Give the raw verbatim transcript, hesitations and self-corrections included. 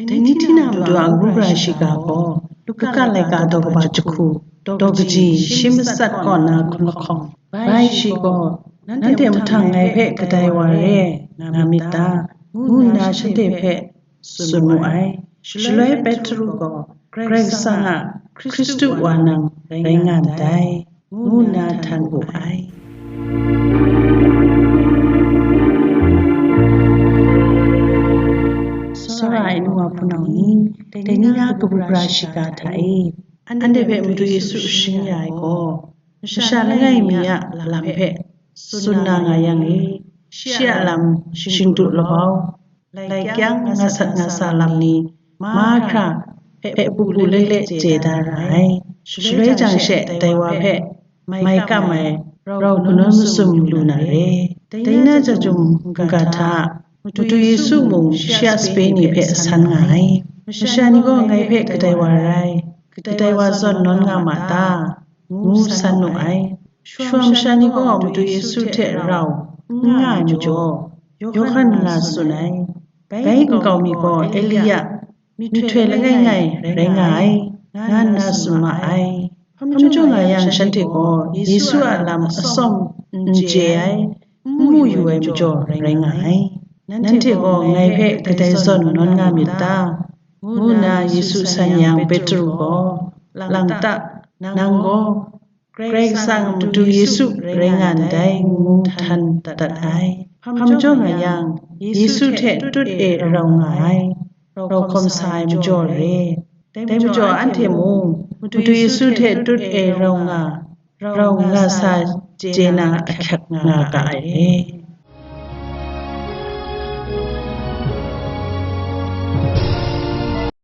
Dai ni hti na matu a ngu gara shiga gaw, Luka laika daw kaba jahku, daw kaji shi matsat kaw na hkum lahkawng, bai shi gaw, nanhte mahtang ngai hpe kadai wa re ai, nga myit ta? Ngu nna shanhte hpe tsun mu ai. Shaloi Petru gaw, Karai Kasang a Hkristu wa nang rai nga ndai, ngu nna htan wu ai. Tsawra ai nu wa hpunau ni, dai ni na kabu gara shiga hta e, anhte hpe Madu Yesu sharin ya ai gaw, masha langai mi a lam hpe tsun na nga yang e, shi a lam shingdu labau, lai kyang nga sat nga sa lam ni mahkra hpe pupu le le chye da ra ai. Shaloi jang she dai wa hpe mai kam ai rau kanawn masum lu na re. Dai na jahtum ga hta, Madu Yesu mung shi a sape ni hpe san nga ai. Masha ni gaw ngai hpe kadai wa rai, kadai wa zawn nawn nga ma ta? Ngu san nu ai. Shawa masha ni gaw Madu Yesu hte rau n nga ai majaw, Yawhan na tsun ai. Bai nkau mi gaw Elia, myihtoi langai ngai rai nga ai, nga nna tsun ma ai. Hpa majaw nga yang, shanhte gaw Yesu a lam atsawm n chye ai, n mu yu ai majaw rai nga ai. Nanhte gaw ngai hpe kadai zawn nawn nga myit ta? Ngu nna Yesu san yang, Petru gaw, Lang ta, nang gaw Karai Kasang Madu Yesu rai nga ndai, ngu htan dat ai. Hpa majaw nga yang, Yesu hte tut e rau nga ai, rau hkawm sa ai majaw re. Dai majaw anhte mung Madu Yesu hte tut e rau nga, rau nga sa chye na ahkyak nga ga ai re.